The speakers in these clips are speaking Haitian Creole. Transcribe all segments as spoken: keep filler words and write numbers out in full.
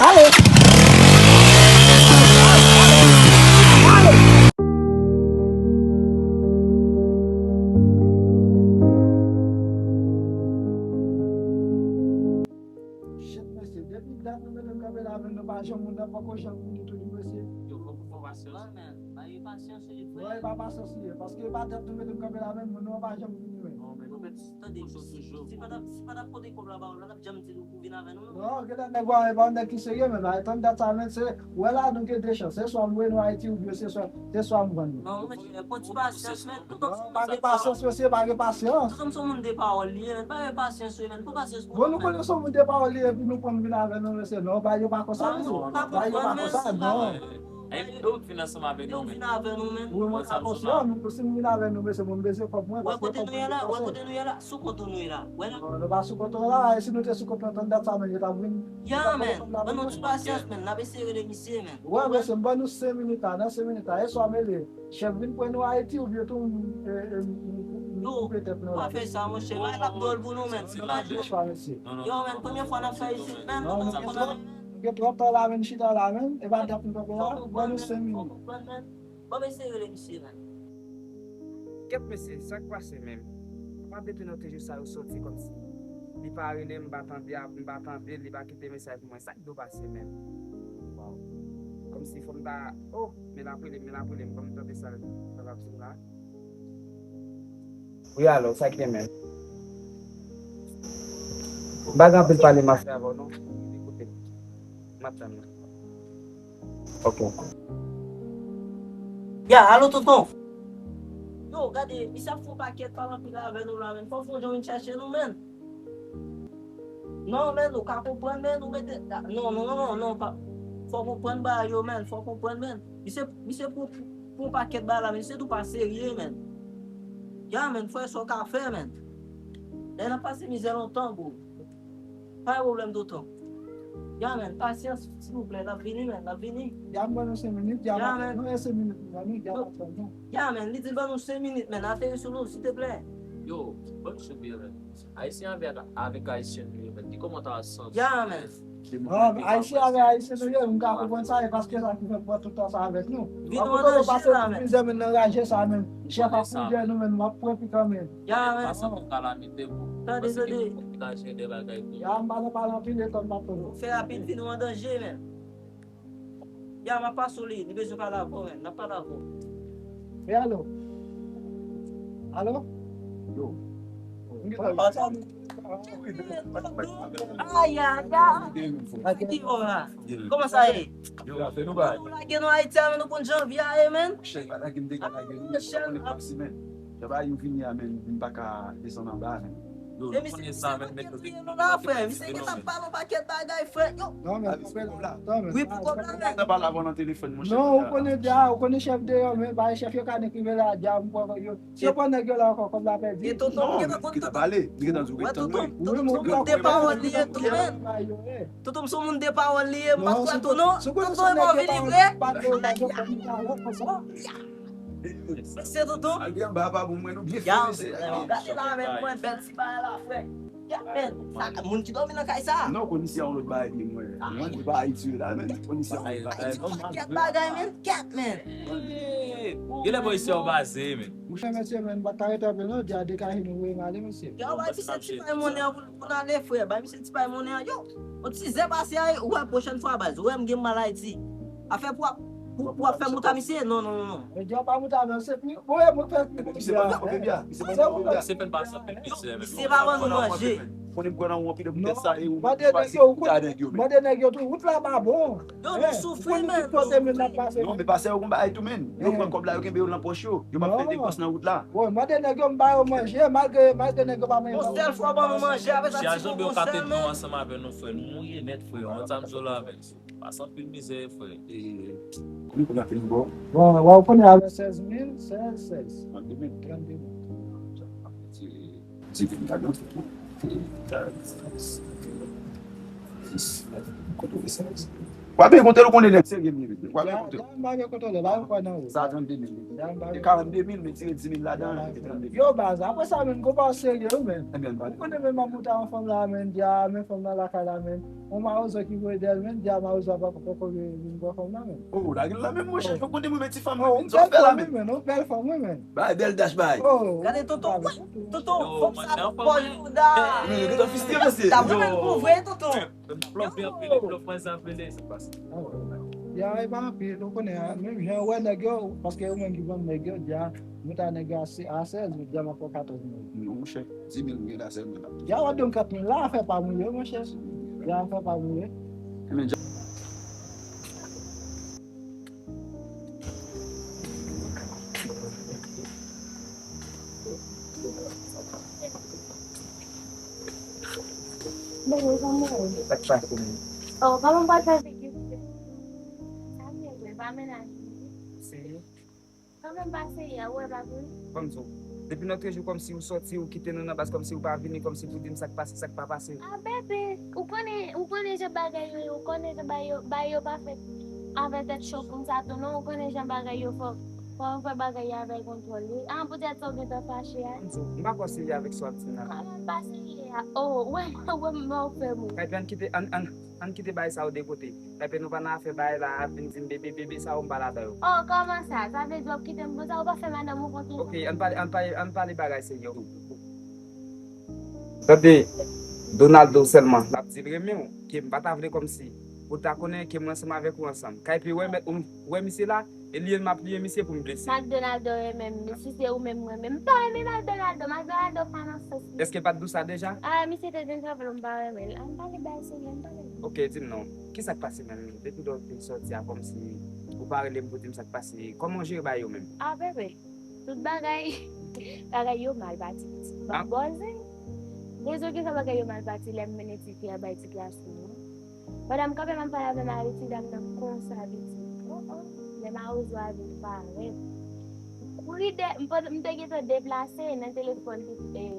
Ale! Shit, mesye, depi dat nou mete m kanpe la, men nou pa janm moun nan poko janm vini tou li, mesye. Yo, fòk ou fè pasyans. Non, men, pa gen pasyans, wi, frè. Non, e pa pasyans li ye, paske e pa dat nou mete m kanpe la, men moun nan pa janm vini, men. Non, men nou mèt toujou. Si pa t ap, si pa t ap pote kòb la ba ou, la t ap janm di nou pou vin avè nou, non. Non, genlè nèg yo, e pa nèg ki serye, men, pa tann dat sa, men, se, wè la, nou gen de chans. Se swa m voye nou Ayiti, oubyen se swa, se swa m vann nou. Non, men, pran ti pasyans, men, tout moun pa gen pasyans, mesye, pa gen pasyans. Tout moun se moun de pawòl li ye, men, pa gen pasyans, wi, men, pran pasyans pou nou, men. Bon, nou konnen se moun de pawòl li ye, epi nou pran vin avè nou, mesye, non, bagay yo pa konsa, mesye. Bagay yo pa konsa, non. Yo vin ansanm avè nou, men. Yo vin avè nou, men. Wi, mwen ka konsa, nou, si nou vin avè nou, mesye, mwen bezwen kòb mwen, paske kòb mwen depase. Wè kote nou ye la, wè kote nou ye la, sou kont nou ye la, wè la. Non, nou pa sou kont nou la, e si nou te sou kont nou, tann dat sa, men, yo t ap vin, yo t ap vin konn la. Ya, men, ban nou ti pasyans, men, n ap eseye rele misye, men. Wè, mesye, m ban nou senk minit la, nan senk minit la, e swa m rele chèf vin pran nou Ayiti, oubyen tou, m, e, e, m, m, m koupe tèt nou la. Pa fè sa, monchè, bagay la ap dwòl pou nou, men, se pa jwe. E swa, mesye. Yo, men, premye fwa n ap fè isit, men, nou pa konn. Gen twòp tan la, men, chita la, men. E pa dat nou kanpe la. Ban nou senk minit. Ban m eseye rele misye, men. Kèt, mesye, sa k pase menm? Apa depi nan te jou sa yo soti kòmsi li pa rele m, m pa tande, m pa tande, li pa kite mesaj pou mwen. Sa k dwe pase menm? Waw. Kòmsi fò m ta, oh, men l ap rele m, men l ap rele m, ban m tande sa, sa l ap di m la. Wi, alo, sa k gen menm? M pa gen anpil pale m ap fè avè w non. Ekoute, m ap tann ou. Ok. Ya, alo, tonton. Yo, gade, misye ap fè yon pakèt pale anpil avè nou la, men. Fò w fè yon jan vin chache nou, men. Non, men, ou ka konprann, men, ou mete, non, non, non, non, non, pa, fò w konprann bagay yo, men, fò w konprann, men. Misye, misye pou, pou yon pakèt bagay la, men, misye tou pa serye, men. Ya, men, frè, sa w ka fè, men. Lè n ap pase mizè lontan, bro. Pa gen pwoblèm, tonton. Ya, men, pasyans, silvouplè, n ap vini, men, n ap vini. Ya, m ban nou senk minit, ya, m ap, non, e senk minit, m ban nou, ya, m ap ban nou. Ya, men, li di ban nou senk minit, men, ateri sou nou, silteplè. Yo, ban nou sou byen, men. Ayisyen avèk, avèk Ayisyen nou ye, men. Di kòman ta santi. Ya, men. Non, Ayisyen avèk Ayisyen nou ye, m ka konprann sa, e paske sa ki fè m pran tout tan sa avèk nou. Vin nou an danje la, men. Plizyè men nan raje sa, men. Chèf ap plizyè nou, men, m ap pran pikan, men. Ya, men. Paske pou kalamite, bro. Tande, tande. Paske pou kache de bagay, bro. Ya, m pa nan pale anpil, e tann m ap tann. Fè rapid, vin nou an danje, men. Ya, m ap pase w li, li bezwen pale avè w, men. N ap pale avè w. E alo? Alo? Yo. Aya, aya. Ki ti ora? Kòman sa ye? Yo, fè nou bay. Nou lage nou Ayiti a, men nou konn jan vi a ye, men. Chèf pa lage m deja lage nou, men. Chèf pa lage m. Chèf pa yo vini a, men, m pa ka desann anba, men. Yo, nou konnen sa, men, met nou la, frè. Misye gentan pale yon pakèt bagay, frè. Yo. Non, men, wi, pou kòb la, men. Nan pale avè w nan telefòn, monchè. Non, ou konnen deja, ou konnen chèf deyò, men, bay chèf yo ka dekrive la, deja, m kwè yo. Si yo pran nèg yo la ankò, kòb la pèdi. E tonton, non, m gentan konn tonton. Pale, m gentan di w gentan tonton, wi. Tonton, se yon moun de pawòl li ye tou, men. Tonton, se yon moun de pawòl li ye, m pa kwè tou, non. Tonton, e pa vini vre. Se tonton. Al gen anba pa bon, mwen, nou byen fè, mesye. Gade la, men, mwen, bèl ti bagay la, frè. Kèt, men, sa, moun ki dòmi nan kay sa. Non, konn isi a yon lòt bagay, mwen. Mwen, li pa Ayiti la, men. Konn isi a yon lòt bagay. Ayiti, kèt bagay, men. Kèt, men. Genlè bò isi a w baze, men. Monchè, mesye, men, m pa t ka rete avè l non, di a dekache nou voye m ale, mesye. Yo, bay misye ti pay monnen an pou, pou n ale, frè. Bay misye ti pay monnen an. Yo, yon ti zè pase a, ou wè, pwochèn fwa, baz. Ou wè, m gen mal Ayiti. Afè pou ap, pou, pou ap fè mout a misye? Non, non, non, non. Men di a pa mout a, men se pi, ou wè, mout fè pi. Misye pa fè kòb, byen. Misye pa fè kòb, byen. Misye pa fè anpil mizè, men. Misye pa ban nou manje. Konnen m kwè nan ou anpil, pou tèt sa, e ou mande nèg yo, ou konnen, mande nèg yo tou, wout la pa bon. Yo, nou soufri, men. Kote men n ap pase. Non, men pase yo gon bagay tou, men. Yo pran kòb la, yo kenbe yo nan pòch yo. Yo pa fè depans nan wout la. Bon, mande nèg yo, m ba yo manje, malgre, malgre nèg yo pa manje. Yon sèl fwa ban nou manje, apre sa, ti bonbon sèlman. Ansanm avè nou, frè, nou mouye nèt, frè. Yon tanm zo la, men. Pase anpil mizè, frè. E, konnen kounye a fini bon? Bon, w ap konnen avè sèz mil, sèz, sèz. Trannde mil. Trannde mil. Di vin ladan. Kote w sa? W ap byen konte l, ou konnen nèg serye m ye, wi. W ap byen konte l. Jan m pa gen kontwole, pa gen kwè nan ou. Sa trannde mil. Jan m pa gen. E karannde mil, men tire dis mil ladan, trannde mil. Yo, baz, apre sa, menm, gon pa serye, wi, menm. Ebyen, ou konnen menm m ap moute a yon fanm la, menm, di a, men fanm nan lakay la, menm. Yon mawozo ki voye dèyè l, menm, di a mawozo a pa poko vin pran fanm nan, menm. Oh, lage l la menm, monchè, fòk konnen mwen, men ti fanm, oh, mwen, yon bèl fanm, wi, menm, yon bèl fanm, wi, menm. Bay bèl dash, bay. Oh, gade tonton, wi, tonton, yo, fòk sa pòl bouda. Wi, yo gentan fistire, mesye. Yo, mwen menm pou vre, tonton. Love, love, love, love, mwen sa vle, sa pase. Ya, e pa anpil, ou konnen, a, menm jan wè nèg yo, paske yo menm ki vann nèg yo, di a, nou ta nèg yo a se-, a sèz, men di a m ap pran katòz mil. Non, monchè, dis mil m gen la sèlman la. Ya, w ap di m kat mil la, afè pa m ou ye, monchè. Ya, afè pa m ou ye. Men, Bebe, kòman w ye? Sa k pase, menm? Oh, kòman w pa fè figi w? Sa m ye vre, pa mennen anyen. Serye? Kòman w pase yè, ou wè pa vre? Ban m di w, depi lòt jou kòmsi ou sòti, ou kite nou nan baz, kòmsi ou pa vini, kòmsi pou di m sa k pase, sa k pa pase. Ah, bebe, ou konnen, ou konnen jan bagay yo ye, ou konnen jan bagay yo, bagay yo pa fèt avè tèt cho konsa tou non, ou konnen jan bagay yo fò, fò w fè bagay yo avè kontwòl wi. Ah, poutèt sa w gentan fache a. M di w, m pa kwè se avèk sa w ap di m nan. Kòman m pase yè a? Oh, wè, wè, wè, m fè mou. Kay, ann kite, ann, ann, ann kite bagay sa yo de kote. Epi nou pa nan afè bagay la, ap vin di m bebe, bebe sa yo m pa ladan yo. Oh, kòman sa? Sa vle di w ap kite m konsa, ou pa fè madanm ou konfyans? Ok, ann pale, ann pale, ann pale bagay serye. Tande, Donaldo sèlman, l ap di l renmen w, ke m pa ta vle kòmsi pou l ta konnen ke mwen ansanm avèk ou ansanm. Kay pi wè, mèt, ou wè misye la, e li menm m ap liye misye pou m blese. Macdonaldo renmen m, si se ou menm mwen menm, m pa renmen Macdonaldo, Macdonaldo pa nan sans mwen. Èske l pa t di w sa deja? Ah, misye te deja vle m pa renmen l. Ann pale bagay serye, ann pale. Ok, di m non, kisa k pase menm? Depi lè w te sòti a, kòmsi ou pa rele m pou di m sa k pase. Kòman w jere bagay yo menm? Ah, bebe, tout bagay, bagay yo mal pati, pitit. Ban m bòze. Rezon ki fè bagay yo mal pati, lè m mennen ti fi a bay ti gason an. Pandan m kanpe, m ap pale avè Maritida, m nan konsa, pitit. Oh, oh. Lè mawozo a vin parèt. Kouri dè, m pa, m te gentan deplase nan telefòn, pitit, eh,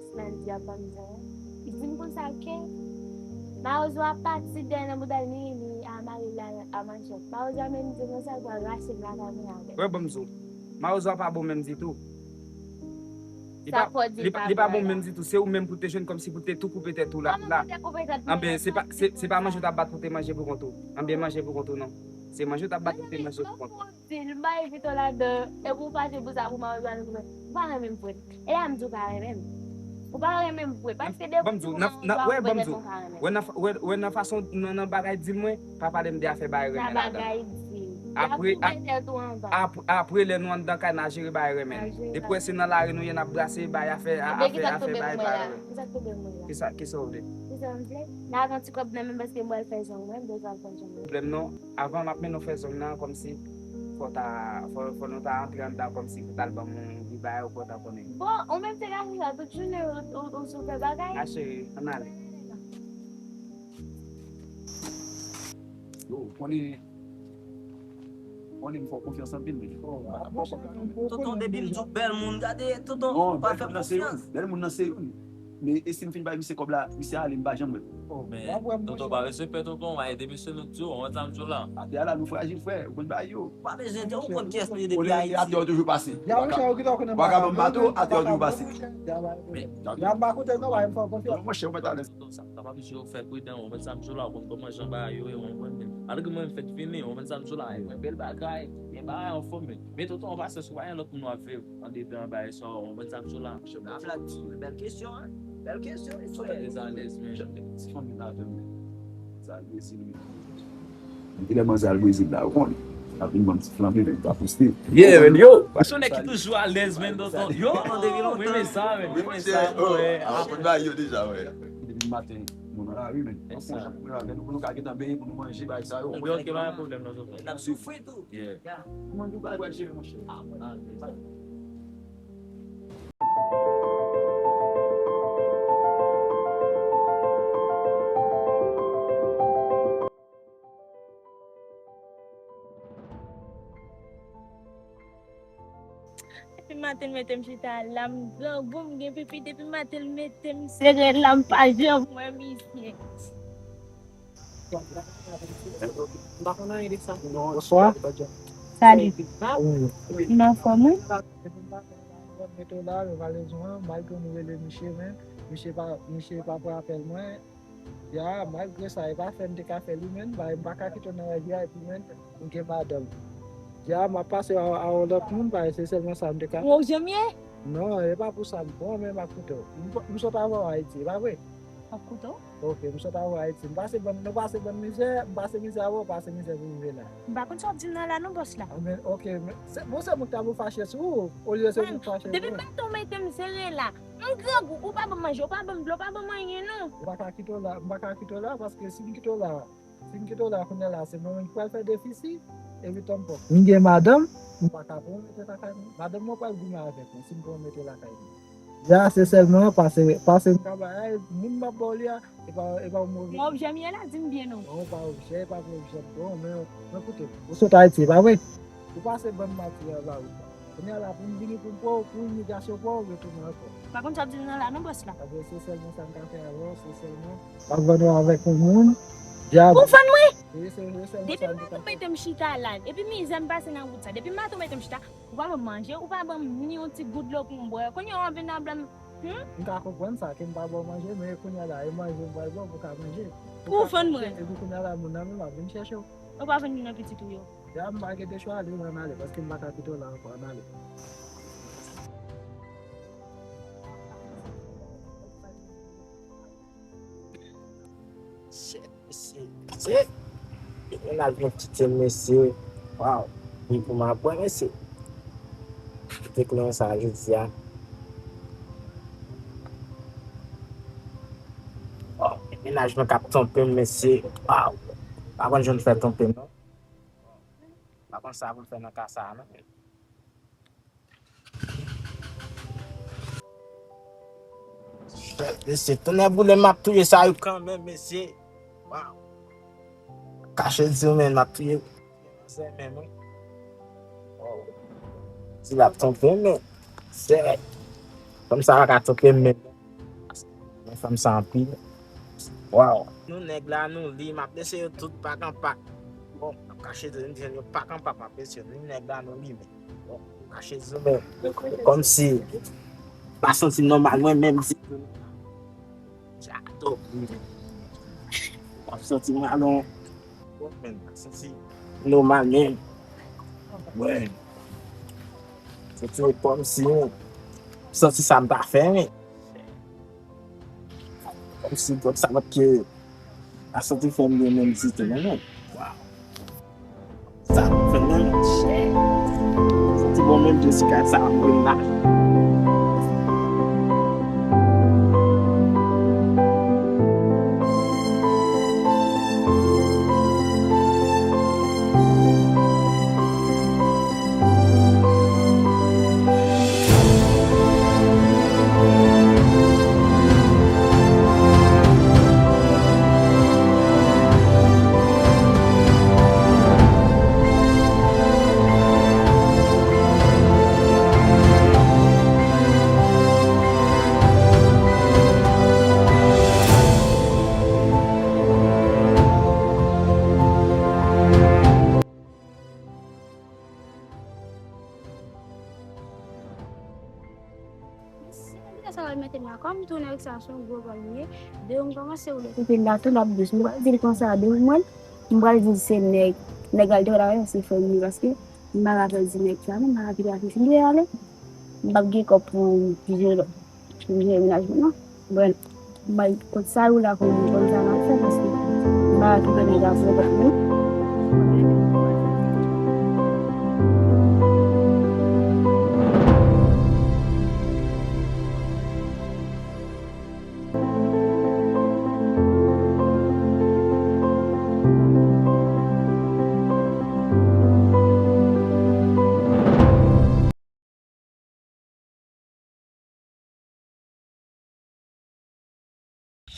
Slendy ap ban m jan. Li di m konsa ke mawozo a pati dèyè nan bouda l, li, li a mari l a, a manchèt. Mawozo a menm di konsa, l pral rache m lakay mwen avè l. Wè, ban m di w, mawozo a pa bon menm ditou. Li pa, li pa, li pa bon menm ditou. Se ou menm pou te jwenn kòmsi pou te tou koupe tèt ou la, la. Anben, se pa, se, se pa manje w t ap bat pou te manje pou kont ou. Anben, manje pou kont ou non. Se manje w t ap bat pou te manje pou kont ou. Di l, m pa envite w ladan, epi w fache pou sa, pou mawozo a vin pran. Ou pa renmen m, frè. E la m di w pa renmen m. Ou pa renmen m vre, paske depi pou mawozo a vin pran, ou pa renmen m. Wè, nan, wè, nan, nan fason, nan, nan bagay di l mwen, pa pale m de afè bagay renmen ladan. Sa bagay di. Apre, apre, apre, lè nou anndan kay, n a jere bagay renmen. Depi wè se nan lari nou ye, n ap brase, bay afè, afè, afè, bay bagay renmen. Kisa, kisa w vle? Kisa m vle? N a pran ti kòb nan men paske m pral fè zong mwen, m bezwen al fè zong mwen. Pwoblèm non. Avan m ap mennen w fè zong nan, kòmsi fò ta, fò, fò nou ta antre anndan kòmsi pou t al ban m yon bagay ou pa ta konnen. Bon, ou menm se gason sa, tout jounen ou, ou, ou sou fè bagay. A cheri, ann ale. Yo, konnen, konnen m fè w konfyans anpil, men. Tonton, depi m di w bèl moun, gade, tonton, pa fè konfyans. Bèl moun nan se youn. Men e si m fin bay misye kòb la, misye ale, m pa janm wè l. Men, tonton, pa respekte tonton, w a ede misye, nou di w, ou konn sa m di w la. Atè a la, nou frajil, frè, ou konn bagay yo. Pa bezwen di, ou konn kiyès nou ye depi Ayiti. Atè yo toujou pase. Vagabon mato, atè yo toujou pase. Men, monchè, ou mèt alèz. Sa pa misye yo fè pridan, ou konn sa m di w la, ou konn kòman jan bagay yo ye, ou konprann, men malgre mwen m fèk vini, ou konn sa m di w la, e mwen bèl bagay, gen bagay anfòm, men, men tonton, an pasan, si w pa gen lòt moun w ap viv andedan bagay sa, ou konprann sa m di w la. Ap la di, bèl kesyon, hein? Bèl kesyon, wi, frè. Trè alèz, men. Ti fanmi la avè m, men. Sa Brezil, men. Depi lè manzè al Brezil la, ou konnen. Ap vin ban m ti flanbe, men, pa poste. Yeah, men, yo. Se yon nèg ki toujou alèz, men, tonton. Yo, mwen renmen sa, men. Mwen renmen sa, mwen. Depi maten. Nou nan lari, men. Ann pran jan pou nou avè nou, pou nou ka gentan benyen, pou nou manje, bagay sa yo. Ebyen, ok, pa gen pwoblèm, non, tonton. N ap soufri tou. Yeah. Kòman nou pral pral jere, monchè? Ah, mwen, ah, mwen. Maten l mete m chita la, m grangou, m gen pipi, depi maten l mete m sere la, m pa janm wè misye. Bonswa. Salut. Wi. Ou nan fòm, wi? Mete w la, yo pa rezon an, malgre m rele misye, men misye pa, misye pa pran apèl mwen. Ya, malgre sa, e pa fè m te ka fè li, men, ba, m pa ka kite w nan rèv ya, epi, men, m gen madanm. Ya, m ap pase a, a yon lòt moun, ba, se sèlman sa m te ka. Ou wè w jan m ye? Non, e pa pou sa m bon, men m ap koute w. M, m sot avè w Ayiti, e pa vre? M ap koute w. Ok, m sot avè w Ayiti. M pase bann, nou pase bann mizè, m pase mizè avè w, pase mizè pou rive la. M pa konn sa w ap di m nan la non, bòs la. Ah, men, ok, men, se, bon, se mwen ki ta pou fache sou ou, olye se mwen ki fache sou ou. Depi maten w mete m sere la, m grangou, ou pa ban m manje, ou pa ban m dlo, ou pa ban m anyen non. M pa ka kite w la, m pa ka kite w la, paske si m kite w la, si m kite w la kounye a la, se mwen menm ki pral fè defisi, epi tanpòk. M gen madanm, m pa ka pran w mete lakay mwen. Madanm mwen pral goumen avèk mwen, si m pran w mete lakay mwen. Ya, se sèlman pase, pase m ka bay, moun m ap ba w li a, e pa, e pa yon move. Mwen objè m ye la, di m byen non. Non, pa objè, pa vre objè, bon, men, men koute, ou sot Ayiti, e pa vre? Ou pase bann mati a la, wi. Kounye a la, pou m vini pou m pran w, pou imilyasyon pran w, retounen ankò. Pa konn sa w ap di m nan la, non, bòs la. Paske se sèlman sa m ka fè avè w, se sèlman. M ap vann ou avèk yon moun, dyab. Ou vann mwen? Wi, se, se sèlman sa m te ka fè. Depi maten w mete m chita la, epi mizè m pase nan wout sa, depi maten w mete m chita, ou pa ban m manje, ou pa ban m ni yon ti gout dlo pou m bwè. Kounye a w ap vin ap blan m, hmm? M ka konprann sa, ke m pa ba w manje, men kounye a la, e manje m pral ba w pou w ka manje. Ou vann mwen. Epi kounye a la, moun nan menm ap vin chèche w. Ou pa vann moun nan pitit ou yo. Ya, m pa gen de chwa, ale, ann ale, paske m pa ka kite w la ankò, ann ale. Shit, mesye, mesye. Mennaj mwen kite m, mesye. Waw. Li pou m ap bwè, mesye. Kite kleren sa jodi a. Oh, mennaj mwen k ap twonpe m, mesye. Waw. Pa konn jan l fè twonpe m, non. Pa konn sa pou l fè nan ka sa a, non. Mesye, tonnè boule, m ap touye sa yo kanmenm, mesye. Waw. Kache di w, men, m ap touye. Se menm, wi. Waw. Di l ap twonpe m, men. Se, fanm sa pa ka twonpe m, men. Men fanm sa anpil. Waw. Nou nèg la, nou li, m ap lese yo tout pak an pak. Bon, m ap kache di m jwenn yo pak an pak, m ap lese yo. Nou nèg la, nou li, men. Bon, m kache di men. Kòmsi, m pa santi m nòmal, mwen menm di. Jato. M ap santi m alon. Bon, men, m santi nòmal, men. Mwen. Santi kòmsi, santi sa m ta fè, men. Kòmsi gòt sa mèt ke a santi fè m gen menm zite nan men. Waw. Sa m fè nan men. Santi bon menm Jessica sa m vin la. Mesye, sa pral mete m la. Kòm tou nèg sa se yon gwo vòl li ye, de m kòmanse woule kote l la tou, l ap dous. M pral di l konsa, de mwen, m pral di l se nèg. Nèg al travay, se frè m li, paske m pa ka fè l di nèg sa, non, m pa ka kite l fin ale. M p ap gen kòb pou m jere, pou m jere mennaj mwen, non. Bon, m bay kot sa yo la pou mwen, konn sa m ap fè, paske m pa kite nèg ap fè kòb mwen.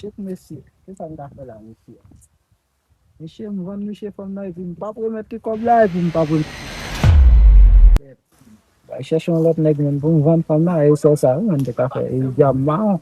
Shit, mesye, kisa m ta fè la, mesye? Mesye, m vann misye fanm nan, epi m p ap remèt li kòb la, epi m p ap remèt li. Chèche yon lòt nèg menm pou m vann fanm nan, e sèl sa wi, mwen te ka fè. E djab mawon.